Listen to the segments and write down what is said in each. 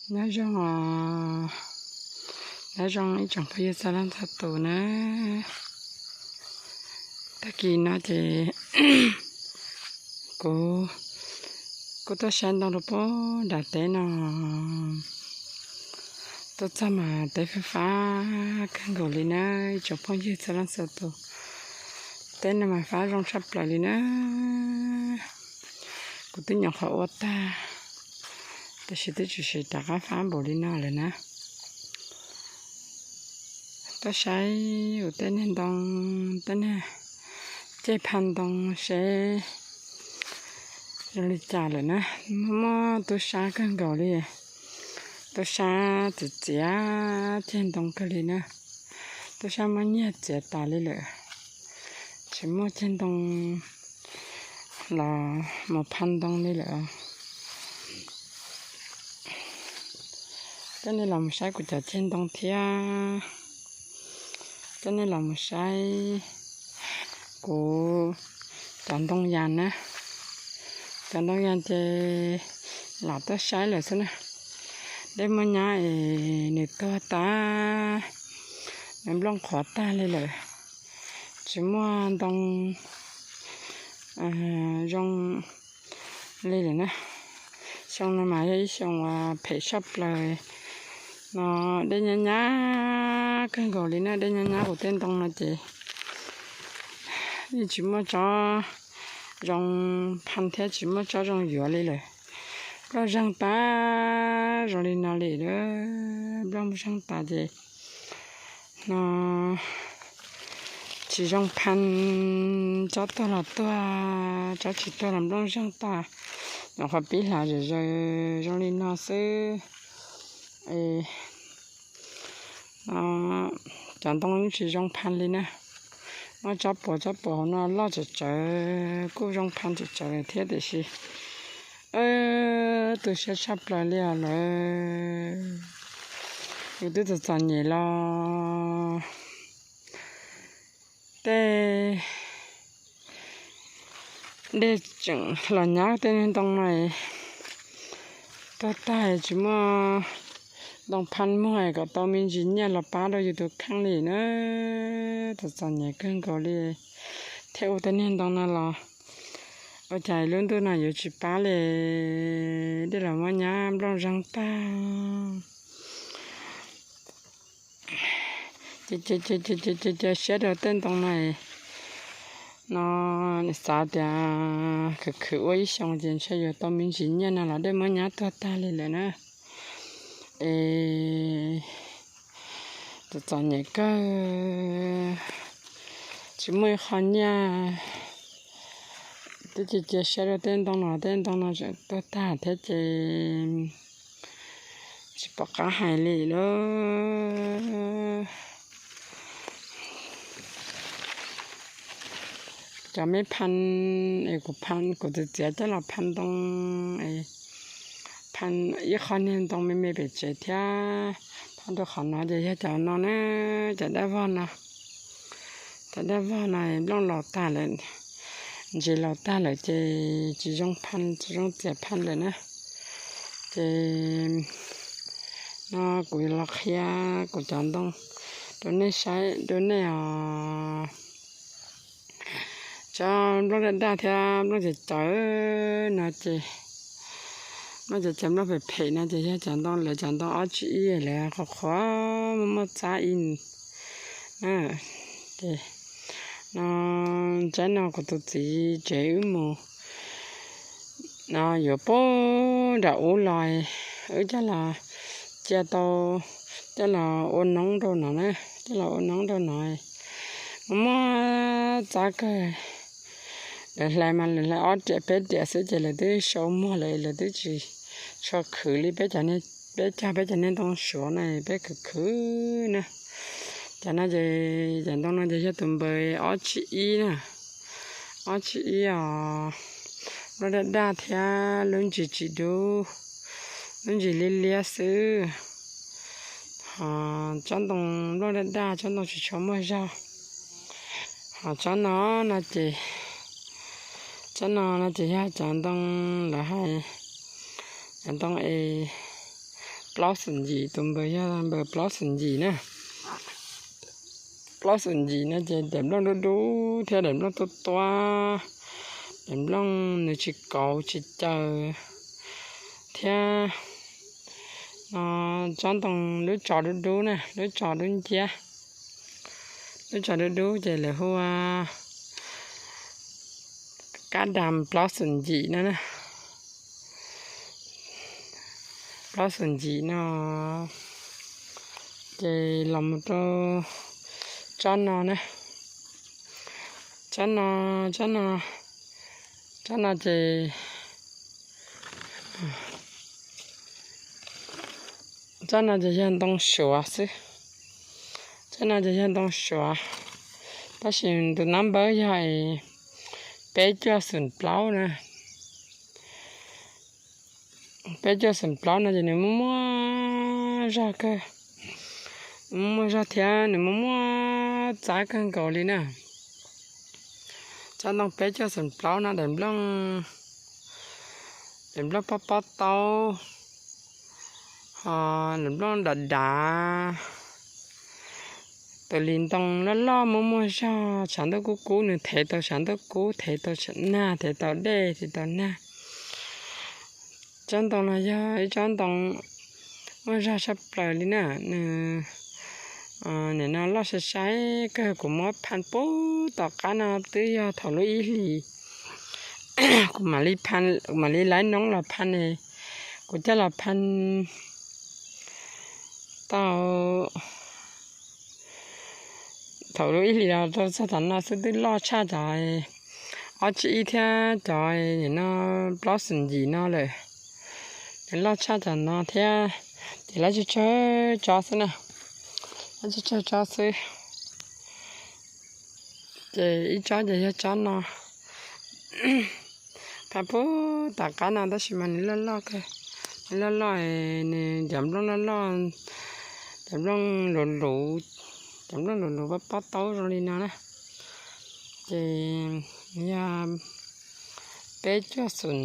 Nyob zoo, nyob zoo ib tsoom phooj ywg txhua leej txhua tus na. Tag kis no ces kuv kuj tuaj saib ntoo rau pem nram teb no. Tuaj txog mas teb fab fab kawg nkaus li na, ib tsoom phooj ywg txhua leej txhua tus. Teb no mas fab zoo tshaj plaws li na. Kuv twb nyuam qhuav ua tag, tiam sis twb tsis siv rov qab fab npaum li no lawm na. Tuaj saib kuv tej niag ntoo, tej niag ceg phaj ntoo seb zoo li cas lawm na. Muaj muaj tub sab kawg nkaus li, tub sab txiav txiav ceg ntoo kawg li na. Tub sab muab nyiag txiav tas li lawm, tsis muaj ceg ntoo los mus phaj ntoo li lawm. Coj nej los mus saib kuv cov ceg ntoo thiab. Coj nej los mus saib kuv cov ntoo yas na. Cov ntoo yas ces lam tuaj saib lawm xwb na. Dej muab nyab es nws tuag tag, nws nplooj qhuav tag li lawm, tsis muaj ntoo zoo li lawm na. Xyoo no mas yog ib xyoo uas phem tshaj plaws no. Dej nyab nyab kawg nkaus li na, dej nyab nyab kuv tej ntoo no ces yeej tsis muaj tsob zoo phaj thiab tsis muaj tsob zoo yuav li lawm. Nplooj zeeg tas zoo li no li, nplooj zeeg tas ces no tsis zoo phaj, tsob tuag los tuag, tsob tsis tuag los nplooj zeeg tas. Nyuam qhuav pib hlav zom zaws zoo li no xwb. Cov ntoo yeej tsis zoo phaj li na. Muab tsob puas tsob puas hauv no loj tsawv tsawv kuj zoo phaj tsawv tsawv thiab tiam sis tu siab tshaj plaws li os lawm. Yus twb txom txom nyem los tej dej tseem los nyab tej niag ntoo no tuag tag tsis muaj ntoo phaj muag kom tau me ntsis nyiaj los pab rau yus tus kheej li na. Txom txom nyem kawg nkaus li thiab ua tej niag ntoo no los ua cas lub ntuj no yuav tsis pab li, dej los muab nyab nplooj zeeg tag. Ces cia siab rau tej ntoo no no, xav tias khwv khwv ua ib xyoo ces ntshe yuav tau me ntsis nyiaj no los dej muab nyab tuag tag li lawm na. Es txom txom nyem kawg, tsis muaj ib qho nyiaj. Twb cia cia siab rau tej ntoo no, tej ntoo no tseem tuag tag thiab ces tsis pom qab hais li lawm. Cov me phaj es kuv phaj, kuv txiav txiav coj los phaj ntoo, phaj ib qho niag ntoo me me pem tsev thiab. Phaj rau qhov no ces yog cov no na, cov daj vog no. Cov daj vog no nplooj laus tag lawm, ntses laus tag lawm ces tsis zoo phaj, tsis zoo txiav phaj lawm na. Ces no kuv los qhia kuv cov ntoo rau nej saib, rau nej os. Tsob nplooj daj daj thiab nplooj cawv cawv no ces, nplooj cawv cawv nplooj phem phem no ces yog cov ntoo lawv cov ntoo ob tsib ib lawv qhuav qhuav muaj muaj txab ib na. Ces no tsaib no kuv tus txiv tsev wb mus no yuav pub nram ub los, wb coj los cia tau, coj los ua noob rau no na, coj los ua noob rau no. Muaj muaj txab kawg. Lawv hlais mas lawv hlais ob riam peb riam xwb ces lawv twb sau muag lawm, lawv twb tsis tshua khwv li peb cov, peb cog peb cov niag ntoo suav na peb khwv khwv na. Cov no ces cov ntoo no ces yog tus npawb ob tsib ib na, ob tsib ib os. Nplooj daj daj thiab lub ntsis tsis dub, lub ntsis liab liab xwb. Ho tsob ntoo nplooj daj daj, tsob ntoo tsis tshua muaj zog. Ho tsob no no ces, tsob no no ces yog cov ntoo lawv hais, cov ntoo es plaub xum ncim, tus npawg yog npawg plaub xum ncim na. Plaub xum ncim no ces daim nplooj dub dub thiab daim nplooj tuab tuab, daim nplooj nws tsis kauv tsis caws thiab. No tsob ntoo lub tso dub dub na, lub tso dub nciab, lub tso dub dub ces lawv hu ua kab dam plaub xum ncim no na. Plaub xum ncim no ces los mus rau tsob no na, tsob no, tsob no, tsob no ces tsob no ces yog ntoo suav xwb. Tsob no ces yog ntoo suav, tab sis tus nab npawb yog peb cuaj xum plaub na. Peb cuaj xum plaub no ces nws muaj muaj zog kawg, muaj muaj zog thiab nws muaj muaj txab kawg nkaus li na. Tsob ntoo peb cuaj xum plaub no daim nplooj, daim nplooj pob pob taub, ho daim nplooj dav dav, tus li ntoo loj loj muaj muaj zog, tshav ntuj kub kub nws thev tau tshav ntuj kub, thev tau nag, thev tau dej, thev tau nag. Tsob ntoo no yog ib tsob ntoo muaj zog tshaj plaws li na. Nws nim no loj sai sai kawg, kuv muab phaj pub tom qab no twb yog thaum lub ib hlis kuv mam li phaj, mam li laib noob los phaj ne, kuv coj los phaj tau thaum lub ib hlis los rau txog tav no xwb twb loj tshaj cov ob tsib ib thiab cov nim no plaub xum ncim no lawm. Nws loj tshaj cov no thiab, ces lab tsawg tsawg tsob xwb na, lab tsawg tsawg tsob xwb. Ces ib tsob ces yog tsob no, phaj pub tom qab no tab sis mas nws loj loj kawg, nws loj loj, nws cov nplooj loj loj, cov nplooj luv luv, cov nplooj luv luv pob pob taub zoo li no na. Ces yog peb cuaj xum,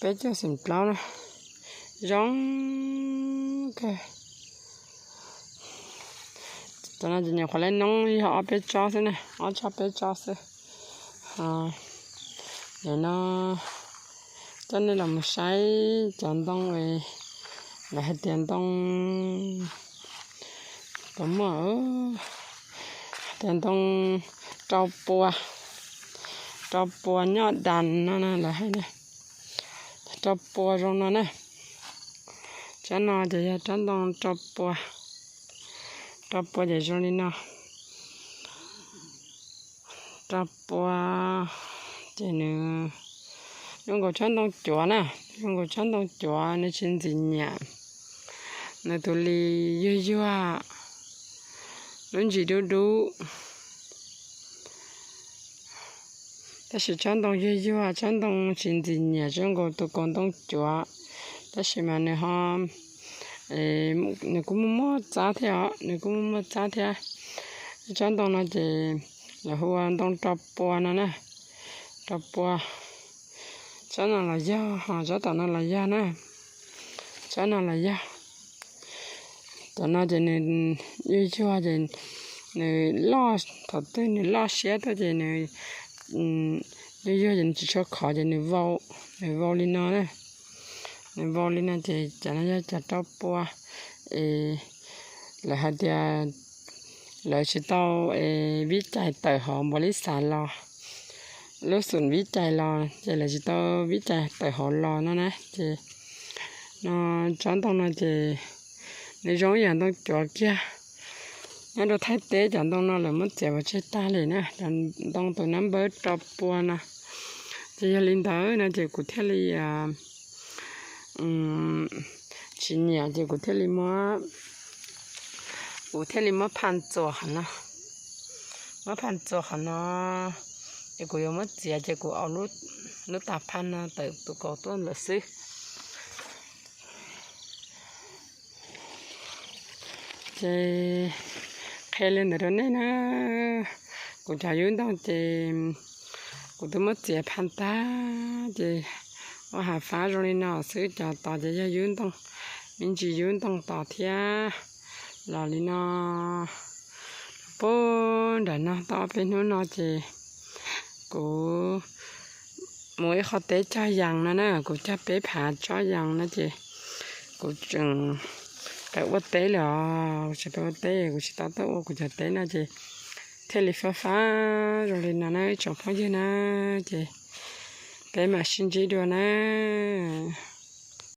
peb cuaj xum plaub na, zoo kawg. Cov no ces nyuam qhuav laib noob yog ob peb tsob xwb na, ob tsob peb tsob xwb. Nim no coj nej los mus saib cov ntoo, lawv hais tias ntoo, puas muaj, hais tias ntoo rau pua, rau pua nyoj das no na lawv hais na. Rau pua zoo no na. Tsob no ces yog tsob ntoo rau pua, rau pua ces zoo li no. Rau pua ces nws zoo nkaus tsob ntoo cuav na, zoo nkaus tsob ntoo cuav, nws tsis ntxim nyiam, nws tus li yuag yuag, lub ntsis dub dub. Tab sis tsob ntoo yuag yuag, tsob ntoo tsis ntxim nyiam zoo nkaus tus kaus ntoo cuav, tab sis mas nws ho, nws kuj muaj muaj txab thiab os, nws kuj muaj muaj txab thiab. Tsob ntoo no ces lawv hu ua ntoo rau pua no na, rau pua. Tsob no los yog, ho tsob tom no los yog na, tsob no los yog. Tom no ces nws yuag yuag ces nws loj, thaum twg nws loj siab tuaj ces nws yuag yuag ces nws tsis tshua khov ces nws vau, nws vau li no na. Nws vau li no ces cov no yog cov rau pua es lawv hais tias lawv tsis tau vib cai tawm hauv npaum li xav los, lub xum vib cai los ces lawv tsis tau vib cai tawm hauv los no na. Ces no tsob ntoo no ces nws zoo ib yam ntoo cuav kiag. Nyob rau Thaib teb cov ntoo no lawv muab txiav pov tseg tag li na, cov ntoo tus nab npawb rau pua no. Ces yog li ntawd no ces kuv thiaj li tsis nyiam ces kuv thiaj li muab, kuv thiaj li muab phaj txuas qhov no, muab phaj txuas qhov no, ces kuv yuav muab txiav ces kuv au lub tag phaj no tawm tus kaus tuaj lawm xwb. Ces qhia li ntawd rau nej na, kuv cov yub ntoo ces kuv twb muab txiav phaj tag ces Ua hav fab zoo li no xwb, cov tod ces yog yub ntoo, me ntsis yub ntoo tod thiab. Los li no, pub nram no tau ob peb hnub no ces kuv mus ib qho teb cog yees no na, kuv cog peb phav tsob yees no ces kuv tseem pais ua teb lawm os, kuv tseem pais ua teb, kuv tsis tau tuaj ua kuv cov teb no ces thiaj li fab fab zoo li no na ib tsoom phooj ywg na, ces peb mam sib ntsib dua na.